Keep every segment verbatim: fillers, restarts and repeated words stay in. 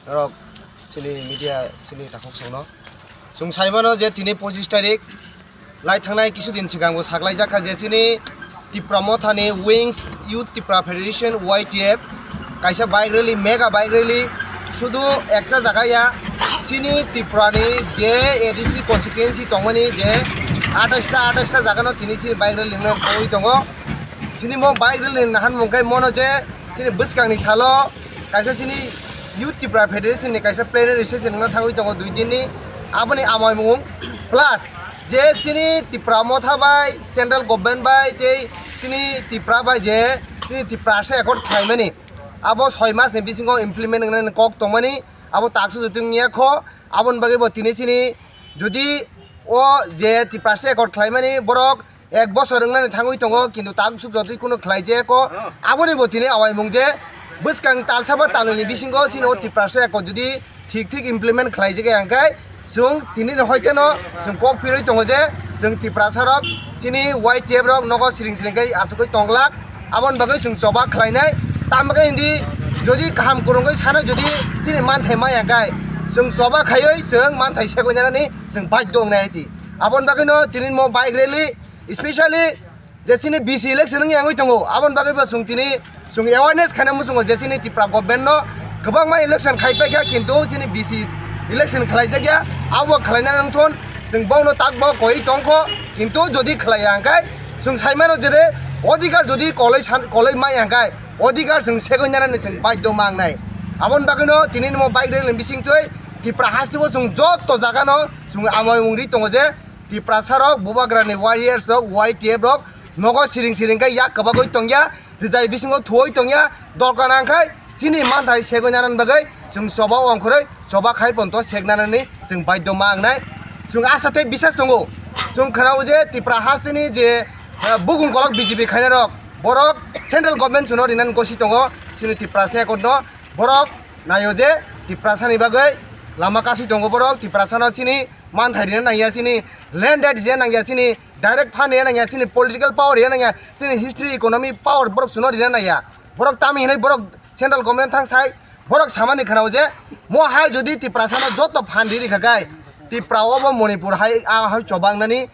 Norok chini media chini takhuk songno. Chwng saimano je tini pochis tarik lai thangnai kisu din sigang bo saklai jakha je chini Tipra Mothani Wings Youth Tipra Federation, Y T F, kaisa bike rally, mega bike rally, sudu ekta jaga ya, chini Tripura ni je A D C constituency tongmani je atais ta, atais ta jaga no tini chini bike rally no thangwi tongo. Chini mo bike rally ni nahan mungkai mono je chini bwskang ni salo kaisa chini Youth Tipra Federation ni kaisa plenary session no thangwi tongo dui din ni, aboni amai mung plus je chini Tipra Motha bai, central government bai tei chini Tipra bai je chini Tiprasa accord khlaimani, abo soi mas ni bisingo implement wngnani kok tongmani, abo taksu jotong ya kho. Aboni bagwi bo tini chini jodi o je Tiprasa accord khlaimani borok ek bosor wngnani thangwi tongo, kintu taksuk jotoi kunu khlai je kho. Aboni bo tini awai mung je bwskang talsa ba talnwi ni bisingo chini o Tiprasa accord jodi thik thik implement khlai jagwi hwnkhe chwng tini no hoi kheno chwng kok phirwi tongo je chwng Tiprasa rok chini Y T F rok nogo siring siring khe achugwi tonglak. Aboni bagwi chwng choba khlainai. Tamo khe hindi jodi kaham kwrwngwi sano jodi chini manthai maya khe chwng choba khaiwi chwng manthai segwi nanani chwng baidhyo wngnai hai si. Aboni bagwi no tini mo bike rally, specially je chini B C election wngya wngwi tongo, aboni bagwi bo chwng tini chwng awareness khaina muchungo je chini Tipra government no kwbangma election khai paikha, kintu chini B C election khlaijakya, abo khlaina nangthon chwng bono takbo koi tongkho, kintu jodi khlaiya hwnkhe chwng saimano je de odhikar jodi koloi san-, koloi maya hwnkhe odhikar chwng segwi nanani chwng baidhyo mangnai. Aboni bagwino tini nimo bike rally bisingtwi Tipra hasteo chwng jotto jagano chwng amoi wngri tongo je Tiprasa rok, Bubagra ni warriors rok, Y T F rok nogo siring siring khe yak kwbagwi tongya, rijai bisingo thuwi tongya, dorkar nang khai chini manthai segwi nanan bagwi chwng choba ongkhorwi choba khai ponto sek nanani chwng baidhyo mangnai. Chwng asa tei bisas tongo, chwng khwnao je Tipra hasteni je, eh, bukung kolok B J P khainai rok, borok central government chuno rinani gosi tongo chini Tiprasa accord no, borok naio je Tiprasa ni bagwi lama kasui tongo borok, Tiprasa no chini manthai rina nangya, chini land right rina nangya, chini direct fund rina nangya, chini political power rina nangya, chini history economy power borok chuno rina nangya. Borok tamo hinwi borok central government thang sai borok samani khwnao je mo hai jodi Tiprasa no joto fund riri kha khe Tipra obo Manipur hai a hai chobangnani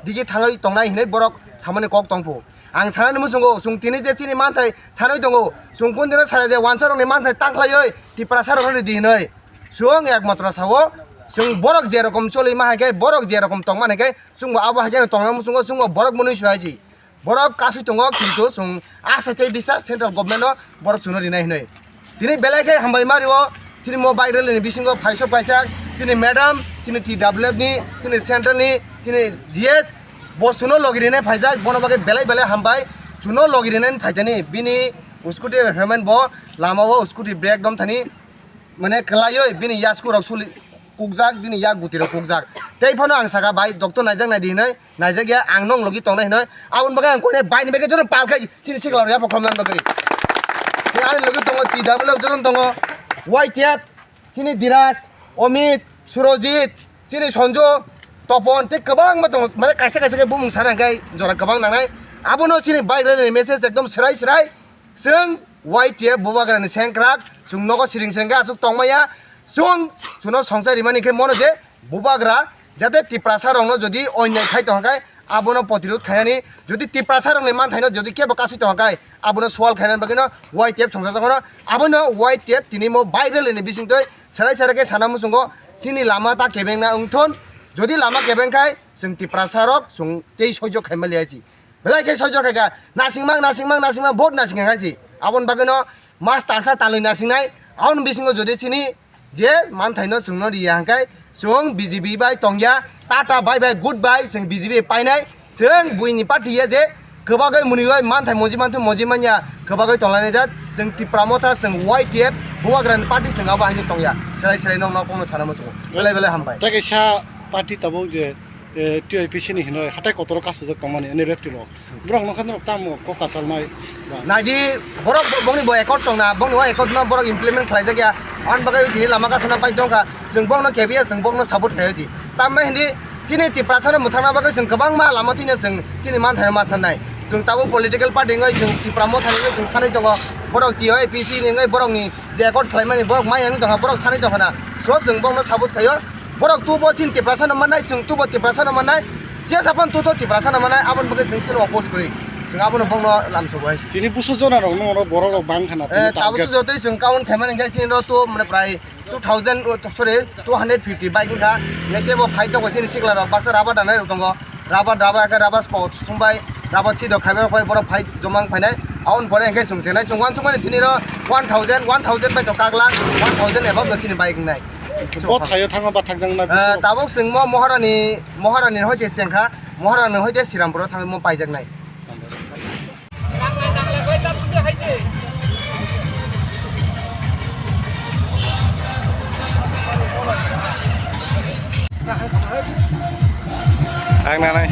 digi thangwi tongnai hinwi borok samani kok tongphu. Ang sanani muchungo chwng tini je chini manthai sanwi tongo, chwng kundino saya je wansa rokni manthai tangkhlaiwi Tiprasa rokno ridi hinwi. Chwng ekmatro sao, chwng borok je rokom choli ma hai khe, borok je rokom tong ma hai khe, chwngbo abo hai khe tongna muchungo, chwngbo borok mwnwi su hai si. Borok kasui tongo, kintu chwng asa tei bisa central government no borok chuno rinai hinwi. Tini belai khe hambai ma rio, chini mo bike rally ni bisingo phaisok phaijak, chini madam, chini T W F ni, chini central ni, chini G S, bo chuno logi rinai phaijak, bono bagwi belai belai hambai, chuno logi rinai phaijani, bini scooty payment bo lama o scooty brake dom thani, mane kwlaioi bini yasku rok suli kukjak, bini yak guti rok kukjak. Tei phano ang saka, "Bai, doctor naijak nai di," hinoi, "Naijak ya, ang nong logi tongnai," hinoi. Aboni bagwi ang koine bai ni bagwi jono pal khai chini sikla rok yapha khomna bagwi. Tei ani logi tongo T W jono tongo, Y T F, chini Diraj, Omit, Surojit, chini Sonjo, Topon tei kwbangma tongo. Mane kaisa kaisa khe bumung sana khe jora kwbang nangnai. Abono chini bike rally ni message ekdom swrai swrai. Chwng Y T F Bubagrani sengkrak, chwng nogo siring siring khe aswk tongmaya. Chwng chuno songchai rimani khe mono je Bubagra jate Tiprasa rokno jodi onyai khai tongkha khe abono protirod khainani, jodi Tiprasa rokni manthaino jodi kebo kasui tongkha khe abono swal khainani bagwino Y T F songchajakno. Abono Y T F tini mo bike rally ni bisingtwi swrai swrai khe sana muchungo chini lama ta kebengna wngthon. Jodi lama kebeng khai chwng Tiprasa rok chwng tei soijo khaima liya si. Belai khe soijo khaikha, nasingma, nasingma, nasingma, vote nasing kha si. Aboni bagwino mas talsa talwi nasingnai. Aboni bisingo jodi chini je manthaino chwngno riya hwnkhe chwng B J P bai tongya, tata bye bye, good bye, chwng B J P painai. Chwng buini party ya je kwbagwi mwnwi bai manthai moji manthai moji manya kwbagwi tonglainai jat. Chwng Tipra Motha, chwng Y T F, Bubagrani party chwng abo haino tongya. Swrai swrai nokno kokno sana muchungo. Belai belai hambai. Tei kaisa party tabuk je eh, T I P C ni hinoi hatai kotoro kasujak tongmani ani lefty rok. Borok nokha norok tamo kok kachalnai. Naidi borok bo-, bongni bo accord tongna, bongni o accord no borok implement khlaijak ya. Aboni bagwi tini lama kasuna pai tongkha. Chwng bongno kebiya, chwng bongno support khlaiya si. Tambai hindi chini Tiprasa no mwthangna bagwi chwng kwbangma lama thwino chwng chini manthai ma sanai. Chwng tabuk political party wngwi chwng Tipra Motha ni wngwi chwng sanwi tongo. Borok T I P C ni wngwi borokni Record khlaimani borok mai wngwi tongkha, borok sanwi tongkha na. So chwng bono support khaio. Borok tubo chini Tiprasa no mannai, chwng tubo Tiprasa no mannai. Je sapan tu to Tiprasa no mannai, aboni bagwi chwng chini oppose kwrwi. Chwng abono bono lamsogo hai se. Tini busu jona rok no oro borok rok bang khana, eh, tini tabuk target. Su jotoi chwng count khaimani hwnkhe chini ro tu mane prai two thousand, oh, sorry, two hundred fifty bike wngkha. Hwnkhe tebo fight tongo chini sikla rok, baksa rubber danai rok tongo. Rubber, rubber khe rubber sports thumbai, rubber sidok khaibai rok phai borok fight jomang phainai. Aboni pore hwnkhe chwng chenai, chwng uansukmani tini ro one thousand, one thousand bai to kagla, one thousand above no chini bike wngnai. Bo thaio thango ba thakjak na, eh, bisingo. Tabuk chwng mo Moharani, Moharani hoite chengkha, Moharani hoite Srirampuro thangwi mo paijaknai. Ang nanai.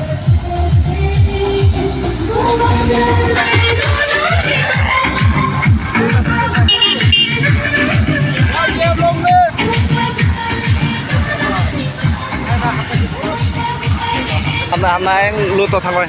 Hamna, hamna, ang luto thangbai.